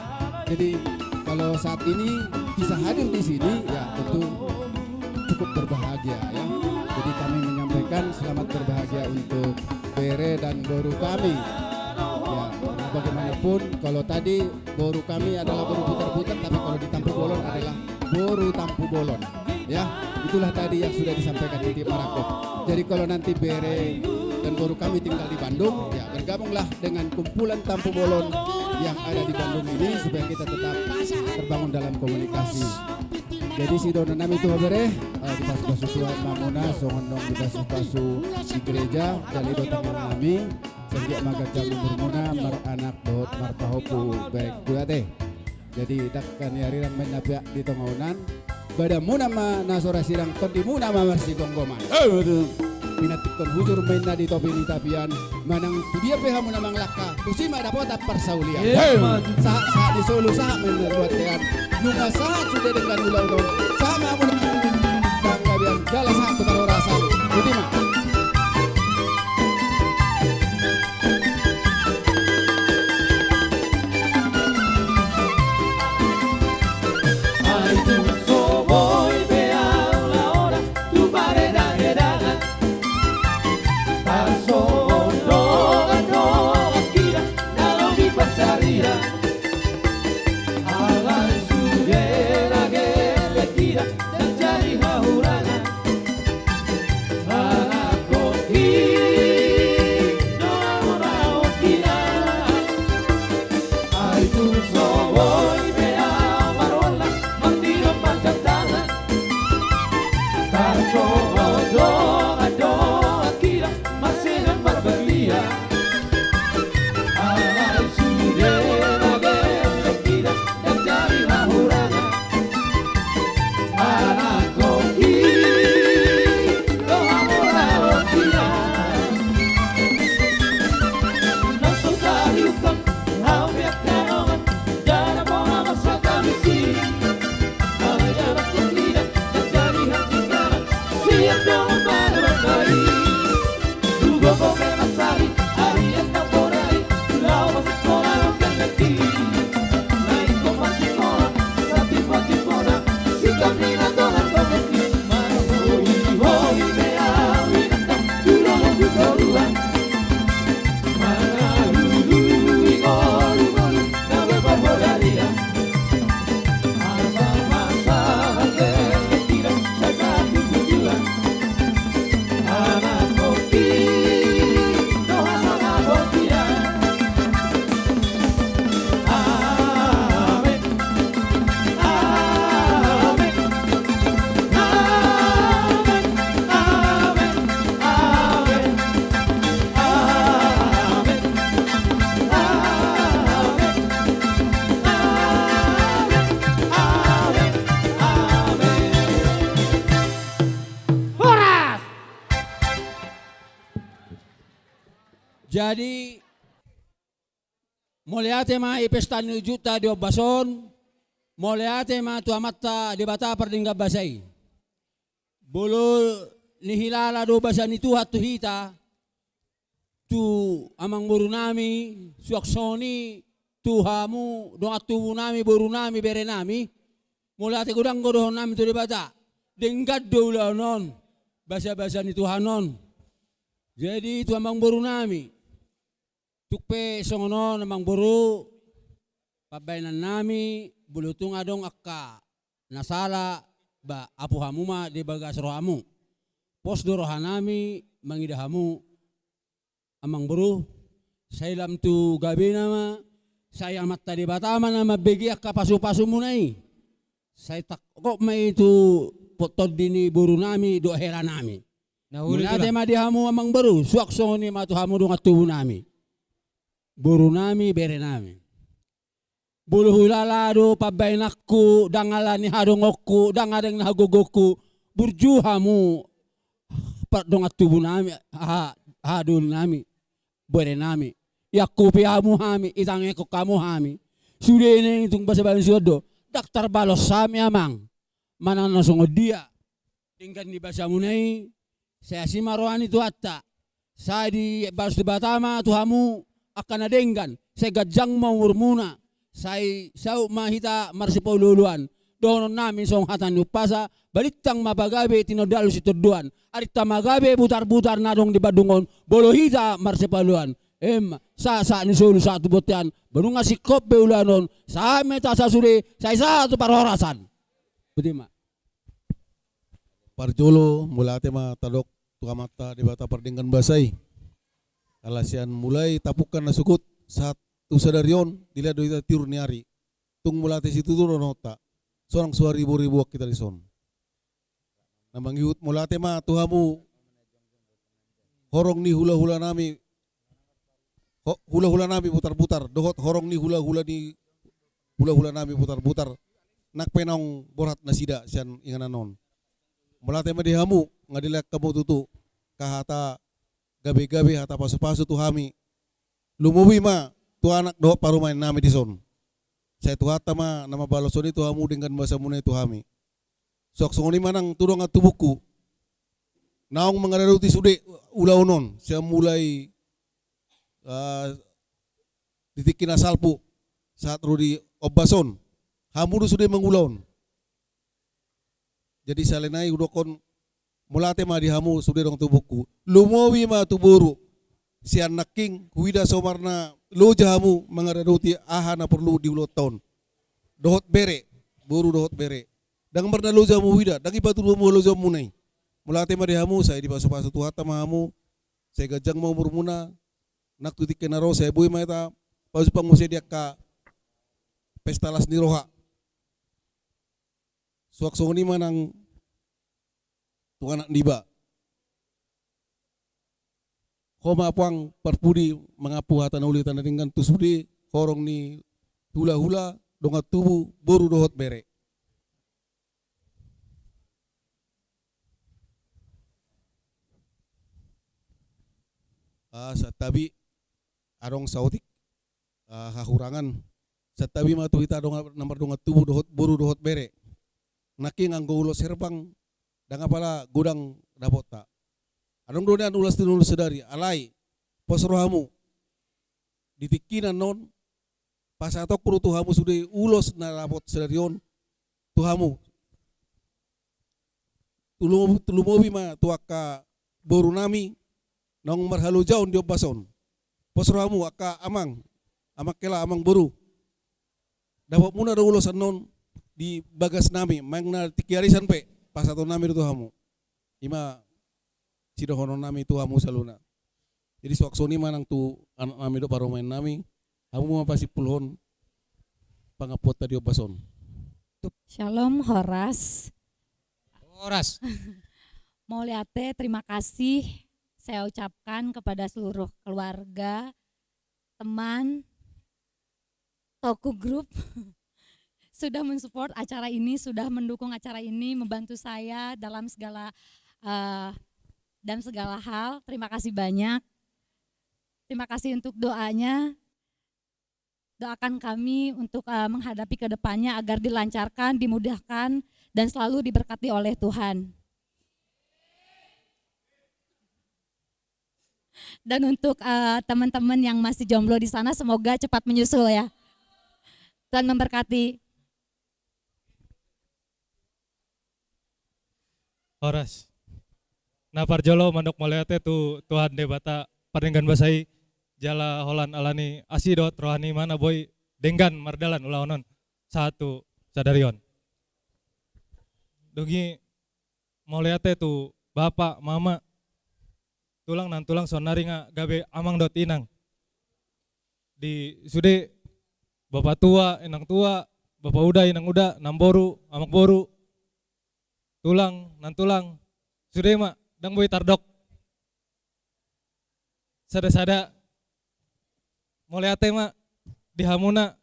Jadi, kalau saat ini bisa hadir di sini, ya, tentu cukup berbahagia, ya. Jadi, kami menyampaikan selamat berbahagia untuk bere dan boru kami. Ya, karena bagaimanapun, kalau tadi boru kami adalah boru Butarbutar, tapi kalau di Tampubolon adalah boru Tampubolon. Ya, itulah tadi yang sudah disampaikan Titi Marakop. Jadi, kalau nanti bere dan boru kami tinggal di Bandung, ya, bergabunglah dengan kumpulan Tampubolon yang ada di Bandung ini, supaya kita tetap terbangun dalam komunikasi. Jadi, sidohonon nami tu hamu bere, eh, dipasupasu Tuhan ma hamuna, songon naung dipasupasu di gereja, jala i do tangiang nami, sai anggiat ma ganjang umurmuna, maranak dohot marpahompu, baik tu ate. Jadi, dangka ni arirang ma inna peak di tonga onan, badanmuna ma na so ra sirang, tondimuna ma marsigomgoman. Eh, betul. Pinantikhon hujur ma inna di topi ni tapian, manang tu dia pe hamuna mangalangka, tusi ma dapotan parsaulian. Iya, betul. Sahat, sahat ni solu, sahat ma inna tu bontean. Nunga sahat sude denggan ulaon on, sahat ma hamuna panggabean, jala sahat tu parhorasan. Botima. Ai tung so boi be au laoda tu paredahedangan, pasohot dongan-dongan hita na lobi pansarian. Alai sude na gelleng hita, ndang jadi hahurangan. Horas! Jadi, mauliate ma di pesta ni unjunta di ombas on, mauliate ma tu Amanta Debata pardenggan basa i. Molo nihilala do basa ni Tuhan tu hita, tu amangboru nami, suang songon i tu hamu, dongan tubu nami, boru nami, bere nami, mauliate godang do dohonon nami tu Debata, denggan do ulaon on, basa-basa ni Tuhan on. Jadi tu amangboru nami, tung pe songon on amangboru, pambahenan nami, molo tung adong angka na sala, ba apu hamu ma di bagas rohamu. Pos do roha nami mangida hamu, amangboru, sai lam tu gabena ma, sai Amanta Debata ma na mambege angka pasu-pasumuna i. Sai tangkok ma i tu po-, tondi ni boru nami dohot hela nami. Na uli. Mauliate ma di hamu amangboru, suang songon i ma tu hamu dongan tubu nami, boru nami, bere nami. Molo huhilala do pambahenanku, ndang ala ni hadongonku, ndang adong na hagogoonku, burju hamu, pardongan tubu nami, ha-, haha doli nami, bere nami. Iangkupi hamu hami, itangihon hamu hami. Sude na i tung basa-basa ni suhut do, ndang tarbalos hami amang. Manang na songon dia denggan ni basamuna i, sai asi ma roha ni Tuhanta, sai dibalos Debata ma tu hamu angka na denggan, sai ganjang ma umurmuna, sai saut ma hita marsipaolo-oloan. Dohonon nami songon hata ni umpasa, balintang ma pagabe, tinondalu sitondoan. Arinta ma gabe butar-butar na adong di Bandung on, molo hita marsipaoloan. Ema, sahat-sahat ni solu sahat tu bontean, nunga singkop be ulaon on, sahat ma hita sasude, sai sahat tu parhorasan. Boti ma. Parjolo, mauliate ma tadok tu Amanta Debata pardenggan basa i. Ala sian mulai tapungka na sogot sahat tu sadari on, dilehon do hita tiur ni ari. Tung mauliate situtu do dohononta. Sonang so haribo-riboan hita dison. Na mangihut, mauliate ma tu hamu horong ni hula-hula nami, ho-, hula-hula nami Butar-butar, dohot horong ni hula-hula ni hula-hula nami Butar-butar, nang pe naung borhat nasida sian inganan on. Mauliate ma di hamu, nga dilehon hamu tutu angka hata gabe-gabe, hata pasu-pasu tu hami. Lumobi ma tu anak dohot parumaen nami dison. Sai Tuhanta ma na mambalos songon i tu hamu denggan basamuna i tu hami. Suang songon i ma nang tu dongan tubungku, naung mangaradoti sude ulaon on, sian mulai, ah, di tingki na salpu sahat ro di ombas on. Hamu do sude mangula on. Jadi sahali nai hudokkon mauliate ma di hamu sude dongan tubungku. Lumobi ma tu boru, sian nangkin huida somarna loja hamu mangaradoti aha na porlu di ulaonta on. Dohot bere, boru dohot bere. Ndang marna loja hamu huida, ndang dipatudu hamu halojaonmuna i. Mauliate ma di hamu, sai dipasu-pasu Tuhanta ma hamu, sai ganjang ma umurmuna, nang tu tingki na ro, sai boi ma hita pajumpang muse di angka pesta las ni roha. Suang songon i ma nang tu anak niba. Ho ma puang parpudi mangampu hata na uli hata na denggan tu sude horong ni hula-hula, dongan tubu, boru dohot bere. Ah, santabi adong saotik, ah, hahurangan. Santabi ma tu hita dongan, na mardongan tubu dohot boru dohot bere. Nangkin anggo ulos herbang, ndang apala godang dapotta. Adong do nian ulos ni ulos sadari, alai pos rohamu. Di tingki na annon pasahatonku do tu hamu sude ulos na dapot sadari on tu hamu. Tulumobi, tulumobi ma tu angka boru nami naung marhalojaon di ombas on. Pos rohamu angka amang, amang hela, amang boru. Dapotmuna do ulos annon di bagas nami, manang na tingki arisan pe pasahaton nami do tu hamu. Ima sidohonon nami tu hamu saluhutna. Jadi suang songon i ma nang tu anak nami dohot parumaen nami, hamu ma pasimpulhon pangampuonta di ombas on. Shalom, horas. Horas. Mauliate, terima kasih saya ucapkan kepada seluruh keluarga, teman, Toku Group sudah mensupport acara ini, sudah mendukung acara ini, membantu saya dalam segala, eh, dan segala hal. Terima kasih banyak. Terima kasih untuk doanya. Doakan kami untuk, eh, menghadapi ke depannya agar dilancarkan, dimudahkan, dan selalu diberkati oleh Tuhan. Dan untuk, eh, teman-teman yang masih jomblo di sana, semoga cepat menyusul ya. Tuhan memberkati. Horas. Na parjolo mandok mauliate tu Tuhan Debata pardenggan basa i, jala holan alani asi dohot roha ni i ma na boi denggan mardalan ulaon on sahat tu sadari on. Dung i mauliate tu bapa, mama, tulang, nantulang, saonari nga gabe amang dohot inang. Di sude bapa tua, inang tua, bapa uda, inang uda, namboru, amangboru, tulang, nantulang, sude ma, ndang boi tardok. Sada-sada, mauliate ma di hamuna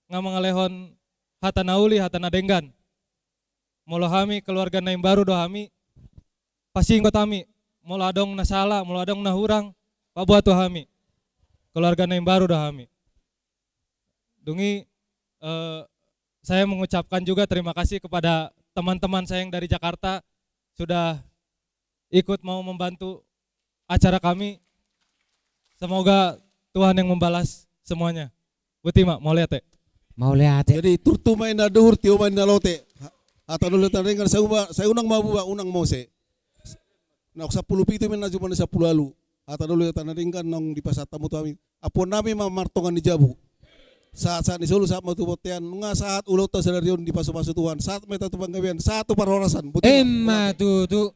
nga mangalehon hata na uli, hata na denggan. Molo hami keluarga na imbaru do hami, pasinggot hami. Molo adong na sala, molo adong na hurang, paboa tu hami. Keluarga na imbaru do hami. Dung i, eh, saya mengucapkan juga terima kasih kepada teman-teman saya yang dari Jakarta sudah ikut mau membantu acara kami. Semoga Tuhan yang membalas semuanya. Boti ma, mauliate. Mauliate. Jadi turtu ma inna duhur, tio ma inna lote. Hata na uli hata na denggan, sai unang ma buha, unang mose. Naung sampulu pitu ma inna jumadi sampulu ualu. Hata na uli hata na denggan naung dipasahat hamu tu hami. Ampuon nami ma martonga ni jabu. Sahat-sahat ni solu, sahat ma tu bontean, nunga sahat ulaonta sadari on dipasupasu Tuhan. Sahat ma hita tu panggabean, sahat tu parhorasan. Boti ma. Emma tutu.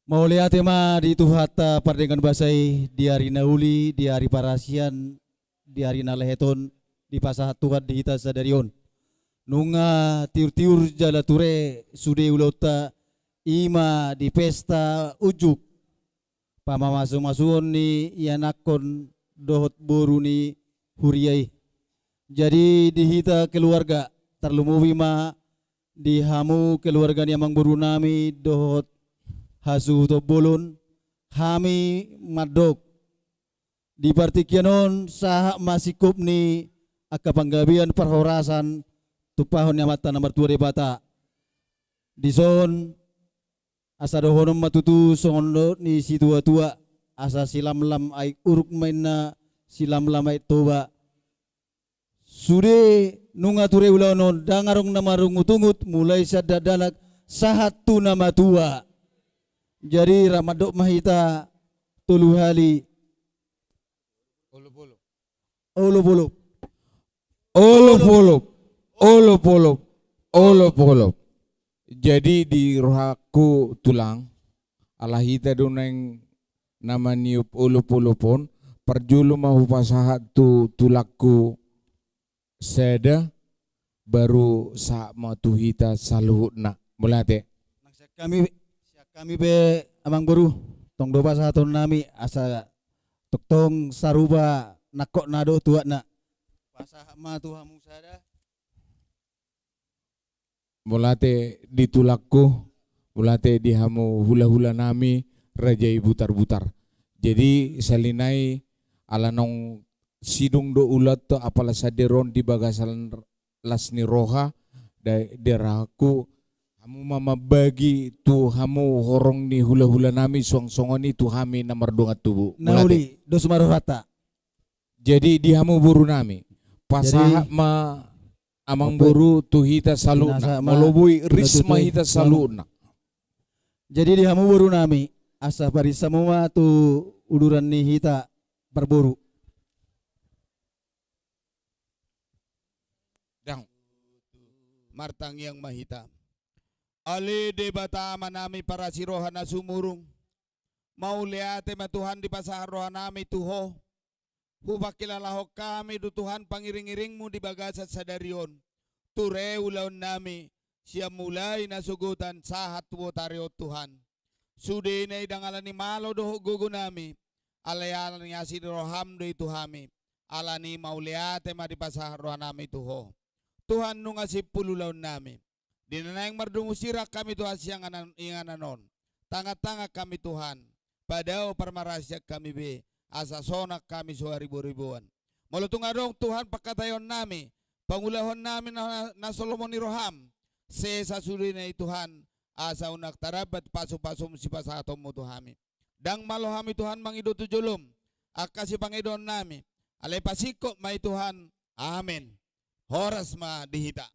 Mauliate ma di Tuhanta pardenggan basa i, di ari na uli, di ari parasian, di ari na lehet on, dipasahat Tuhan di hita sadari on. Nunga tiur-tiur jala ture sude ulaonta, i ma di pesta unjuk pamamasumasuon ni ianakhon dohot boru ni huria i. Jadi di hita keluarga, tarlumobi ma di hamu keluarga ni amangboru nami dohot hasuhuton bolon, hami mandok, di partingkian on sahat ma singkop ni angka panggabean parhorasan tumpahon ni Amanta na martua Debata. Dison, asa dohonon ma tutu songon dok ni situatua, asa silamlam aek uruk ma inna silamlam aek toba. Sude nunga ture ulaon on, ndang adong na marungutungut, mulai sian dakdanak sahat tu na matua. Jadi rap mandok ma hita tolu hali. Olopolop. Olopolop. Olopolop. Olopolop. Olopolop. Jadi di rohangku, tulang, ala hita do naeng na maniop olopolop on, parjolo ma hupasahat tu tulangku sada, baru sahat ma tu hita saluhutna. Mauliate. Nang sian hami, sian hami pe amangboru, tong do pasahaton nami, asa tongtong sarupa nangkokna dohot tuatna. Pasahat ma tu hamu sada. Mauliate di tulangku, mauliate di hamu hulahula nami, raja i Butarbutar. Jadi sahali nai ala naung sidung do ulaonta, apala sadari on di bagasan las ni roha, da-, di rohangku, Hamu ma mambagi tu hamu horong ni hulahulanami suang songon i tu hami na mardongan tubu. Na uli, dos ma rohanta. Jadi di hamu borunami, pasahat ma amangboru tu hita saluhutna. Molo boi ris ma hita saluhutna. Jadi di hamu borunami, asa parinsa hamu ma tu uduran ni hita parboru. Dang. Martangiang ma hita. Ale Debata Amanami parasi roha na sumurung. Mauliate ma Tuhan dipasahat rohanami tu Ho. Hupangkilalahon hami do Tuhan pangiringiringmu di bagasan sadari on. Ture ulaonnami, sian mulai nasogotan sahat tu botari on Tuhan. Sudena i ndang ala ni malo dohot gogonami, alai ala ni asi ni roham do i tu hami. Alani mauliate ma dipasahat rohanami tu Ho. Tuhan nunga simpul ulaonnami. Di na naeng mardomu sirang hami Tuhan sian inganan on. Tangan-tangan hami Tuhan. Padao parmarasian hami be, asa sonang hami so hariboriboan. Molo tung adong Tuhan pangkataionnami, pangulahonnami na, na so lomo ni roham, sesa sudena i Tuhan, asa unang tarambat pasupasum sipasahatonmu tu hami. Ndang malo hami Tuhan mangido tu jolom, angka sipangidoonnami, alai pasingkop ma i Tuhan. Amen. Horas ma di hita.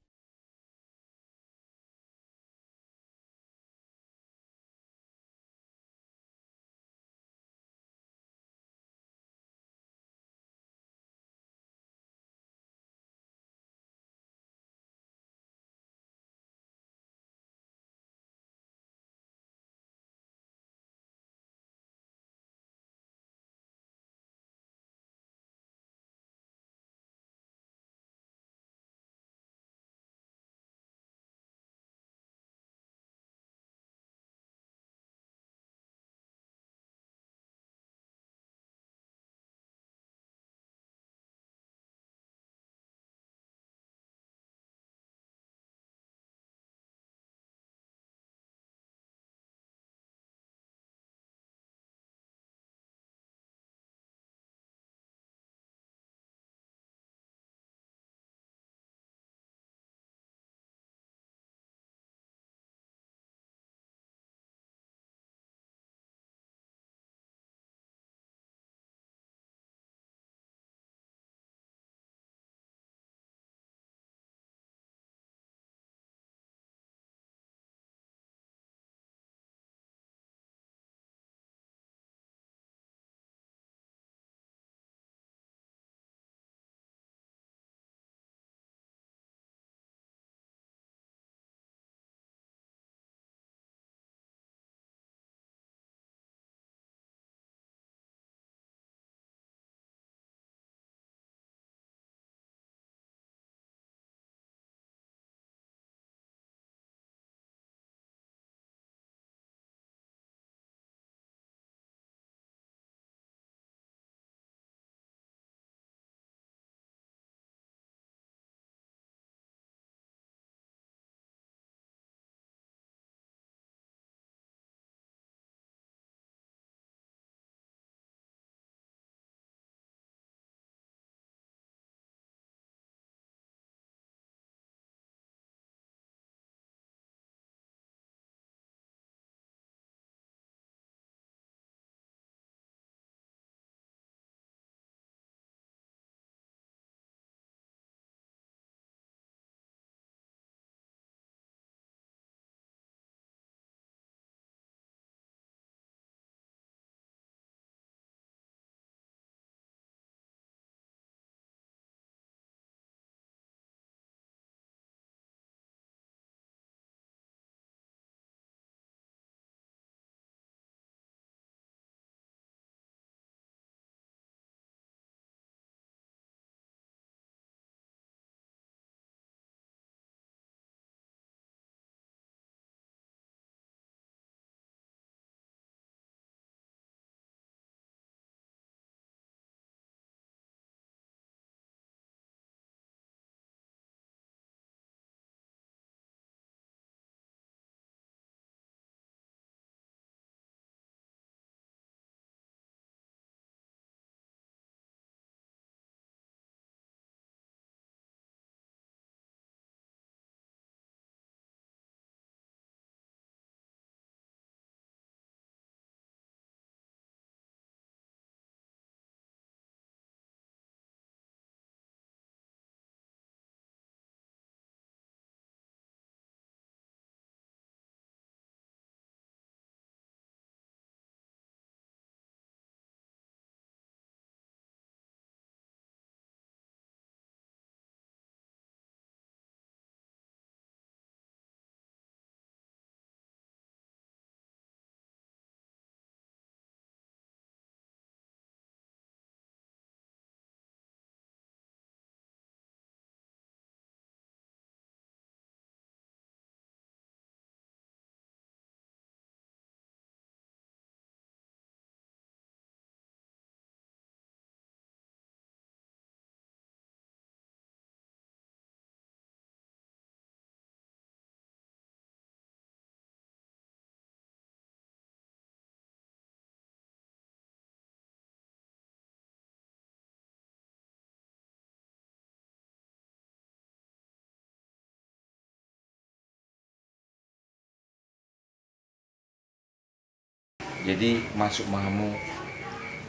Jadi masuk ma hamu,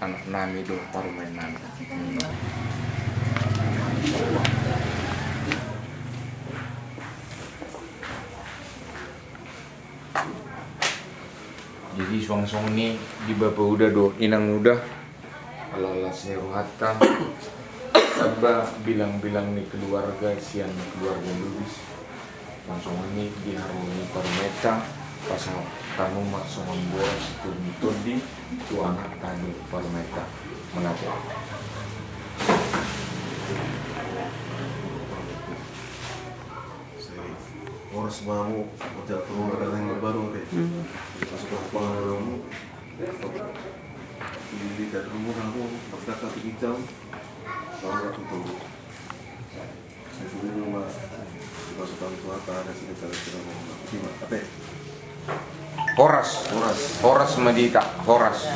anak nami do parumaen nami. Jadi suang songon i di bapa uda dohot inang uda, ala las ni rohanta, tamba bilang-bilang ni keluarga sian keluarga Lubis. Suang songon i di haroa ni parumaenta, pasahat hamu ma songon boras tu tondi tu anak tani parumaenta. Mauliate. Horas ma hamu, horas ma hamu. Jadi, masuk ke rumah kamu, merdeka tu ginjal, baru aku tahu. Saya dulu mah, masuk orang tua, tak ada cerita, cerita mau, tapi mah, tapi Horas. Horas. Horas ma di hita, horas.